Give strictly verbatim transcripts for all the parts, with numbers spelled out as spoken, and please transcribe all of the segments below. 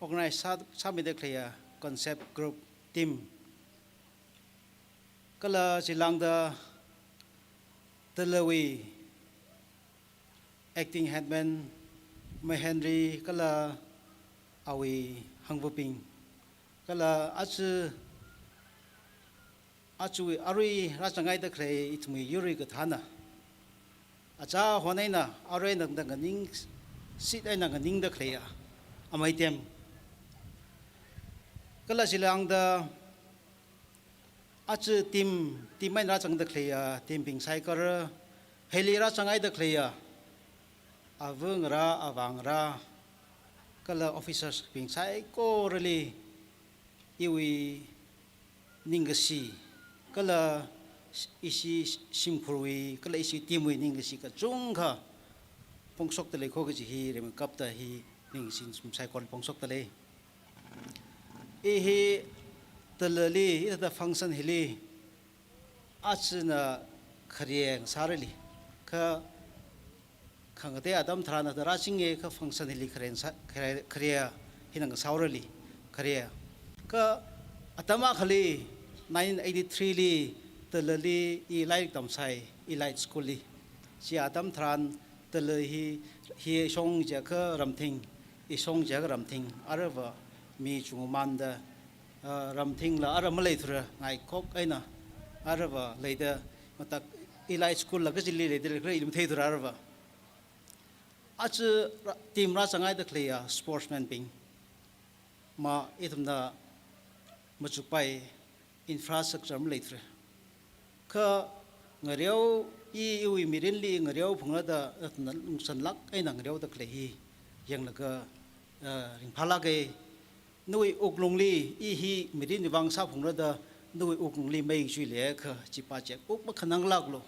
organize sā, sāmida khaleiya concept group team, kala chilāngda Talawui acting headman Mahenry kala awui hangvabing, kala aja, aja arui rāzanghaida khalei ithumwui yurwui kathāna, achā hon eina arui eina tangda nganingsit eina nganingda khaleiya amei team, kala chilāngda aja team, team eina rāzangda khaleiya teambing saikora, hili rāzanghaida khaleiya āva ngarā, āvā ngarā, kala officers bing saikorali iwui ningkashi, kala ishi shimkhurwui, kala ishi team wui ningkashi kachungkha phongshokda lei kho kaji hi rimeikapta hi ningshi saikorali phongshokda lei. I hi Talali, i thāda function hili, achana khareng sārali, kha khangatei atam tharan thāda rāchinge kha function hili khareng sā, khare, khare, hina ngasaorali, khare. Kha atam akhali nineteen eighty-three li Talali i lairik tamsai, Elite School li. Chi atam tharan Tala hi, hi shong jiakha Ramthing, i shong jiakha Ramthing, aruiva mi chungmamānda, ah, Ramthingla aruiva maleithura, ngaikhok eina aruiva leida, matak Elite School la kachili leida khalei ili matheithura aruiva. Aja ra-, team rāzanghaida khaleiya sportsman bing, ma ithumna machukpai, infrastructure maleithura. Kha ngareo, i, iwui mirinli ngareo phungrada, eh, na lungsanlāk eina ngareoda khalei hi yanglaga, eh, ringphālāke. Nawui wuklungli, i hi mirinwui vang sāphungrada, nawui wuklungli mei kachui leiakha, chi pachek wuk makhananglāklu.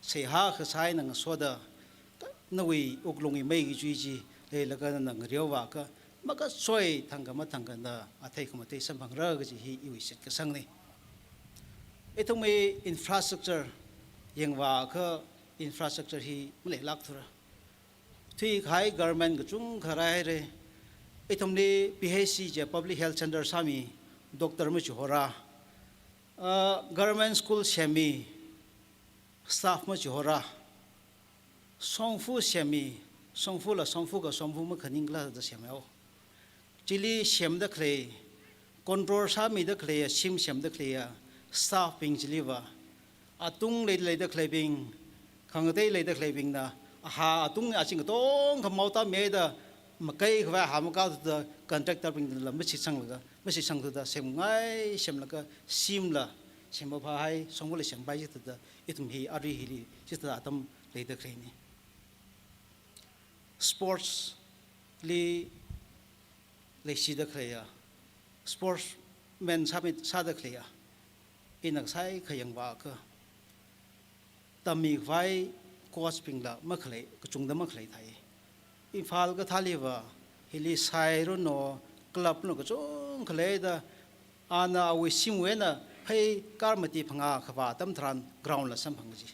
Seihā kasā eina ngasoda, nawui wuklungwui mei kachui chi leilaga nana ngareovāakha, makasoi thangkha mathangkha na athei khamathei samphangra kaji hi iwui shitkasangna. Ithumwui infrastructure yangvāakha infrastructure hi maleilākthura. Thuikahai government kachungkha rāhaira. Ithumli P H C jiakha public health center sāmi, doctor machihora. Ah, government school semmi, staff machihora. Shongfa semmi, shongfala shongfa kha shongfa makhaning khala da semmihaowa. Chili semda khalei, control sāmida khaleiya, shim semda khaleiya staff bing chiliva, atung lei, leida khaleibing, khangatei leida khaleibingna, aha atung aching katongkha maotā mida, makai khavai aha makāthuda contractor bingla mashitsanglaga, mashitsangthuda semngai semlaga, shimla semphāhai, shongfala semphāhai chithāda, ithum hi arui hili chithāda atam leida khaleina. Sports li leishida khaleiya, sportsman sāmi, sāda khaleiya, ina kasai kha yangvāakha, tammi khavai coach bingla makhalei, kachungda makhalei thai. Imphal kathāliva, hili sairuno, club no kachungkha leida, ana awui shimwui eina phei car mati phangā khavā atam tharan ground la samphang kaji.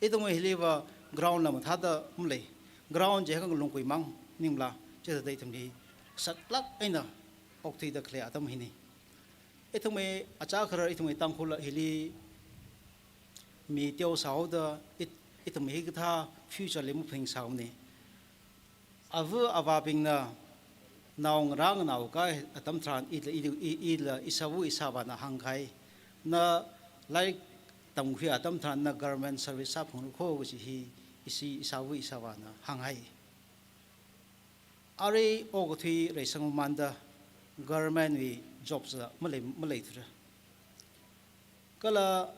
Ithumwui hiliva ground la mathāda malei. Ground jiakha ngalungkui mang maningla, chithāda ithumli saklāk eina okthuida khalei atam hina. Ithumwui achā kharar ithumwui Tangkhul hili mi teosāhaoda it-, ithum hikathā future li maphaningsāhaona. Āva āvābingna naongarā nganao kahai atam tharan ila, i, i, ila ishāva ishāvāna hāngkahai, na lairik tamkhui atam tharan na government service sāphungra kho kaji hi ishi ishāva ishāvāna hānghai. Arui okathui reisangmamānda government wui job sā malei, maleithura. Kala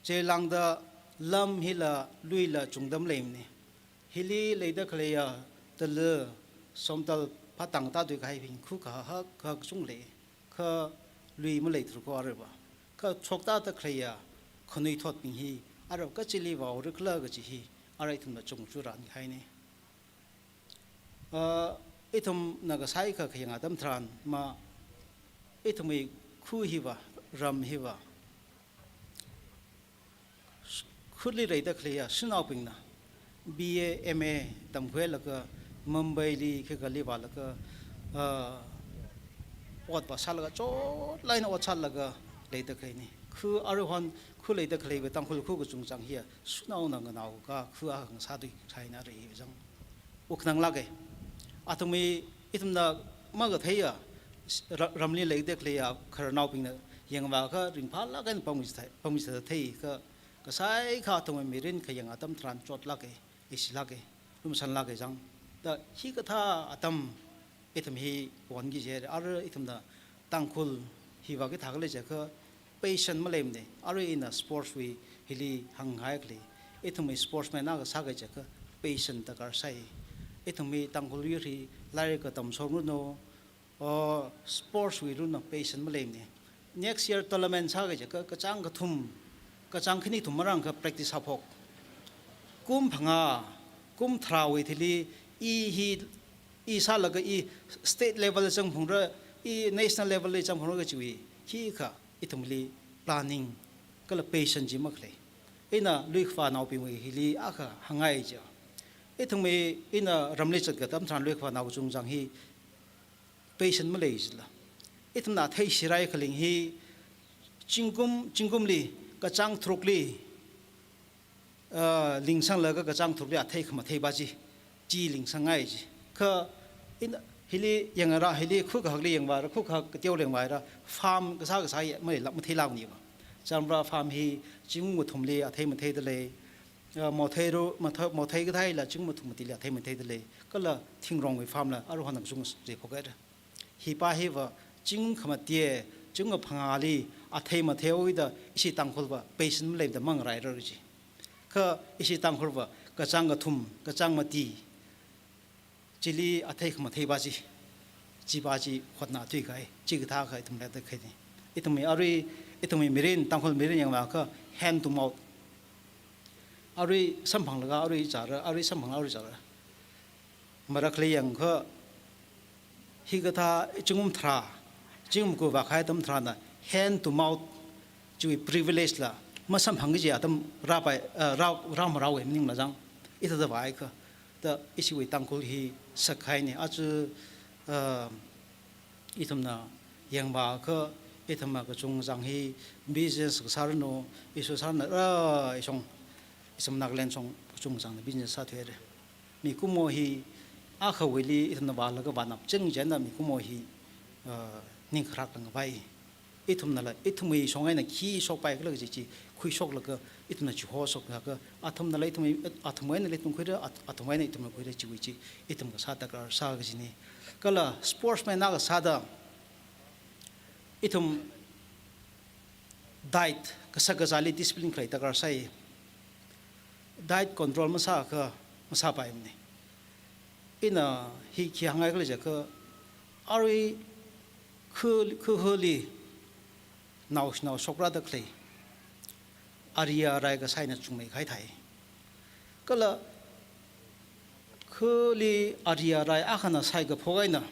chilāngda lam hila luila chungda maleimana. Hili leida khaleiya Tala, Somdal, Phatang tātui kahaibing khu kahak kahak chunglei, kha lui maleithura kho aruiva. Kha choktāda khaleiya khanuithotbing hi aruiva kachili vāhaora khala kaji hi arui ithumna chungchurān kahaina. Ah, ithumna kasai kha khayang atam tharan ma, ithumwui khu hiva, ram hiva, khuli leida khaleiya shanaobingna B A, M A tamkhuilaga Mumbai li khikha li vālaga, ah, ot vāsālaga, chotlāk eina ot sālaga leida khaleina. Khu aruihon, khu leida khaleiwui Tangkhul khu kachungchang hiya, shuinaona nganaoka khu akha ngasāthui sāhaina re zang. Wuk nganālāka. Athumwui, ithumna makatheiya, ra-, ramli leida khaleiya khararnaobingna yangvāakha ringphālāk eina pangmi thei, pangmi thei kha, kasai kha athumwui mirin khayang atam tharan chotlāka, ishilāka, lumsanlāka zang. Da hikathā atam ithum hi wonki jire, arui ithumna Tangkhul hi vāki thākhala jiakha passion maleimana, arui ina sports wui hili hāngngai khalei. Ithumwui sportsman akha sāki jiakha passion darkar sai. Ithumwui Tangkhul yur hi lairik katamshong ranu, o, sports wui ranu passion maleimana. Next year tournament sāki jiakha kachāng kathum, kachāng khani thum marāngakha practice sāphok. Kum phangā, kum tharāwui thili i hi, i sālaga i state level zangphungra, i national level li zangphungra kajiwui, hikha ithumli planning kala passion chi makhalei. Ina luikhavānaobingwui hili akha hāngngai chi. Ithumwui ina ramli zatka atam tharan luikhavānao kachungchang hi passion malei jila. Ithumna theishirai khaling hi zingkum, zingkumli kachāng tharukli, ah, lingsanglaga kachāng tharukli athei khamathei pa chi, chi lingsangngai chi. Kha ina hili yangara, hili khu kahakli yangvāra, khu kahak kateoli yangvāra, farm kasā kasā ya, maleila, matheilākmaniva. Chambra farm hi zingkum kathumli athei matheida lei, ah, motheiru, mothe-, mothei kathāla zingkum kathum matili athei matheida lei. Kala thingrongwui farm la aruihon kachungkha jiphok haira. Hi pa hiva zingkum khamate, zingkum kaphangāli athei matheihaoda ishi Tangkhulva passion maleimada mangarāra chi. Kha ishi Tangkhulva kachāng kathum, kachāng mati, chili athei khamathei pa chi, chi pa chi hotnathui kahai, chikathā kha ithum leida khaleina. Ithumwui arui, ithumwui mirin, Tangkhul mirin yangvāakha hand to mouth. Arui samphanglaga arui zāra, arui samphanglaga arui zāra. Marakli yangakha hikathā zingkum tharā, zingkum maku vākahai atam tharanna hand to mouth chiwui privilege la masamphangki kaji atam rāpai, eh, rā, rāmarāwui maningla zang. Hithāda vāakha, da ishiwui Tangkhul hi sakkahaina. Aja, eh, ithumna yangvāakha, ithumna kachungchang hi business kasā ranu, ishi sāranu, ah, ishong, ishong Nagaland shong kachungchangna business sāthuira. Mikumo hi akhawuili ithumna vālaga vānap chang chieina mikumo hi, ah, ningkharak langpai. Ithumnala, ithumwui shong eina khi shokpai khala kaji chi khuishoklaga, ithumna chihoshoklaga, athumnala ithumwui, athumwui einala ithum khuira, at-, athumwui eina ithumna khuira chiwui chi, ithum kasā darkar sā kajina. Kala sportsman akha sāda, ithum diet, kashak kazāli discipline khalei darkar sai. Diet control masāakha masāpaimana. Ina hi khi hāngngai khala jiakha, arui khu, khu holi naoshinao shokrada khalei, ari arai kasā eina chungmeikahai thāi. Kala khuli ari arai akhana saikaphok eina,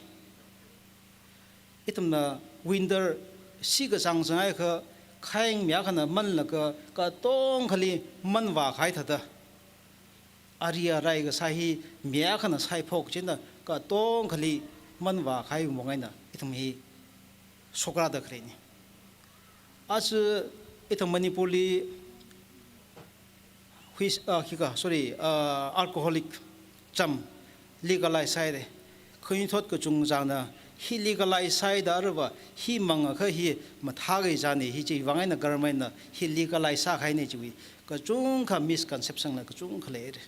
ithumna winter si kachāng chāngakha, khayang mi akhana manlaga katongkhali man vākahai thāda, ari arai kasā hi mi akhana saiphok chieina katongkhali man vākahai mong eina ithum hi shokrada khaleina. Aja ithum Manipurli hui, ah, khikha, sorry, ah, alcoholic cham legalize sāhaira. Khanuithot kachungchangna hi legalize sāhaida aruiva hi mangakha hi mathākahai chāna, hi chiwui vang eina government na hi legalize sākahaina chiwui kachungkha misconception la kachungkha leira.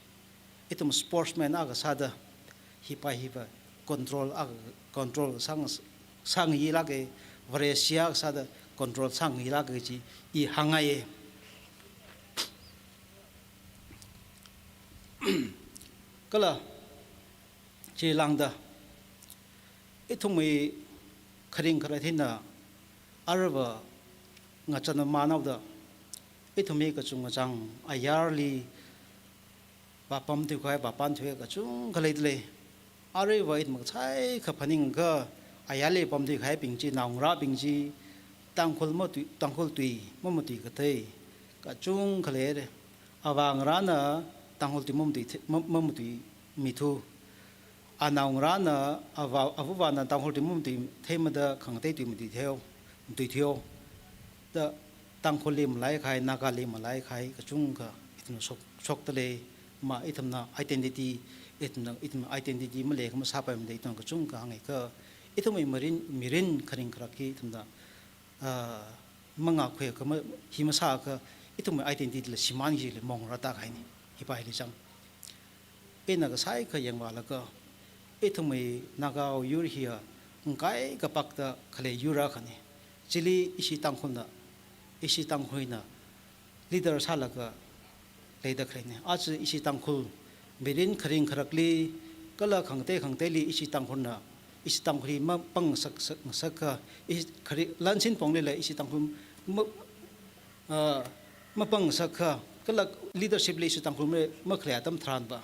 Ithum sportsman akha sāda, hi pa hiva control akha, control sāng, sāngailāka, Vareshi akha sāda control sāngailāka chi i hāngngaiya. Kala, chilāngda, ithumwui kharing kharei thina, aruiva ngachān manaoda, ithumwui kachungkachāng ayarli vāpamthuikahai, vāpamthuikahai kachungkha leida lei. Aruiva ithum kasai kaphaningakha, ayarli pamthuikahaibing chi, naongarābing chi, Tangkhul matui, Tangkhul tui mamatui kathei kachungkha leira. Avāngarāna Tangkhul tui mamatui the-, ma-, mamatuimithu. anaongarāna, ava, avavāna Tangkhul tui matuitheimada khangatei tui matuitheiyo, matuitheiyo. Da Tangkhulli malaikhai, Nagali malaikhai, kachungkha ithumna shok, shokta lei, ma ithumna identity, ithumna, ithumna identity malei khamasāpaimada ithumna kachungkha hāngai kha, ithumwui mirin, mirin kharing kharak hi ithumna, ah, mangakhui kha ma, hi masākha, ithumwui identity la shimān kajila mongrāda kahaina, hi paili chang. Ina kasāi kha yangvālaga, ithumwui Naga yur hiya ngakai kapakta khalei yur akhana. Chili ishi Tangkhulna, ishi Tangkhulna leader sālaga leida khaleina. Aja ishi Tangkhul mirin kharing kharakli, kala khangatei khangateili ishi Tangkhulna, ishi Tangkhulli mapāng ngasak, sak, ngasakakha, ishi khari, lan shinpongli la ishi Tangkhul ma, ah, mapāng ngasakakha, kala leadership li ishi Tangkhul ma, makhalei atam tharanva,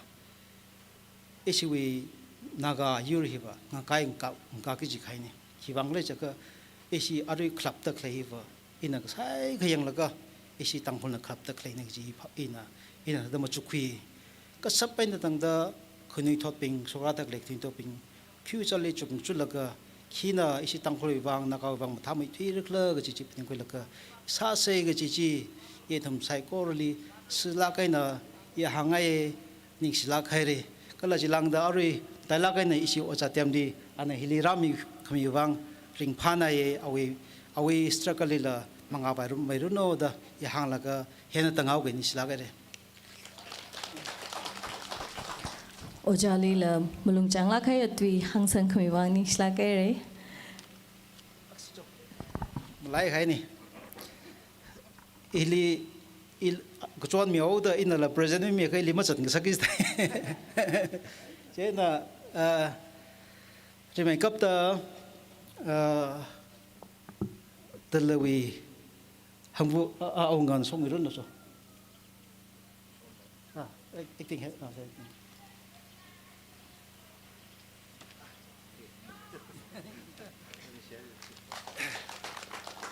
ishiwui Naga yur hiva ngakai ngaka, ngaka kaji kahaina. Khiwuivang khala jiakha, ishi arui khalapta khalei hiva, ina kasāi kha yanglaga, ishi Tangkhulna khalapta khaleina kaji hi pha, ina, ina da machukkhui. Kashap eina tangda khanuithotbing, shokrāda khalei khanuithotbing, future li chukchulaga, khina ishi Tangkhulwui vang, Nagawui vang mathāmeithuira khala kaji chi phaningkhuilaga, sāsa kaji chi, ithum saikorali shilāk eina, i hāngngai, ningshilāk haira. Kala chilāngda arui, tailāk eina ishi Ojā Temli, ana hili rāmi khami vang, ringphānāya, awui, awui struggle lila mangā pairun, mairunno da, i hānglaga, hina tānghaoga ningshilāk haira. Ojālila malung chānglāk kahai tui hāngsang khami vang ningshilāk haira. Malaihaina. Ili, il, kachon mihaoda inala present mi kha ili mazat ngasakki stai. Chieina, ah, rimeikapta, ah, Talawui hangvu, ah, ah, aungan song irun na so. Ah, ac-, acting head, ah, sorry.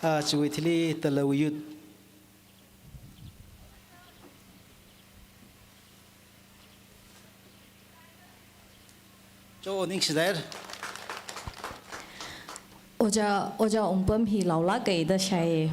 Ah, chiwui thili Talawui youth. Cho ningshidai. Ojā, Ojā Ungpam hi laolāk kahai da shāi.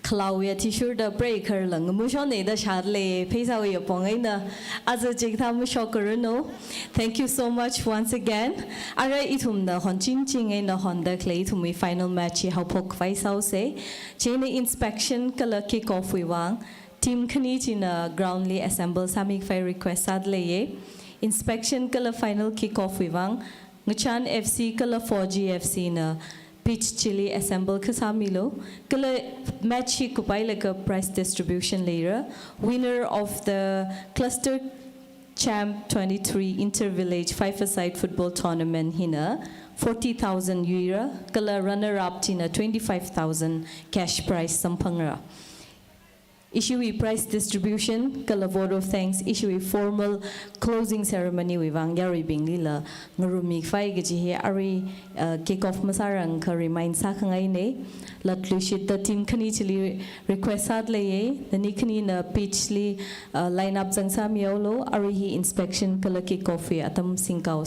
Khalaoya thishurda preikhar lang mushon ne da shāle, pheisāwui apong eina, aja chikathā mashok karunno. Thank you so much once again. Ara ithumna honchingching eina honda khalei ithumwui final match hi haophok khavai sāhaosa. Chieina inspection kala kick off wui vang, team khani china ground li assemble sāmi khavai request sāda leiya. Inspection kala final kick off wui vang, Ngachan F C kala four G F C na pitch chili assemble kasāmilu, kala match hi kuphailaga prize distribution leira. Winner of the Cluster Champ twenty-three Inter-Village Five-a-side Football Tournament hina forty thousand yuira, kala runner-up china twenty-five thousand cash prize samphangra. Ishiwui prize distribution kala vote of thanks, ishiwui formal closing ceremony wui vang yaruibinglila ngarummi khavai kaji hi arui, uh, kick off masārangakha remind sākhangaina. Latluishitda team khani chili request sāda leiya, nani khanina pitch li, uh, line up zangsāmihaolu, arui hi inspection kala kick off wui atam singkao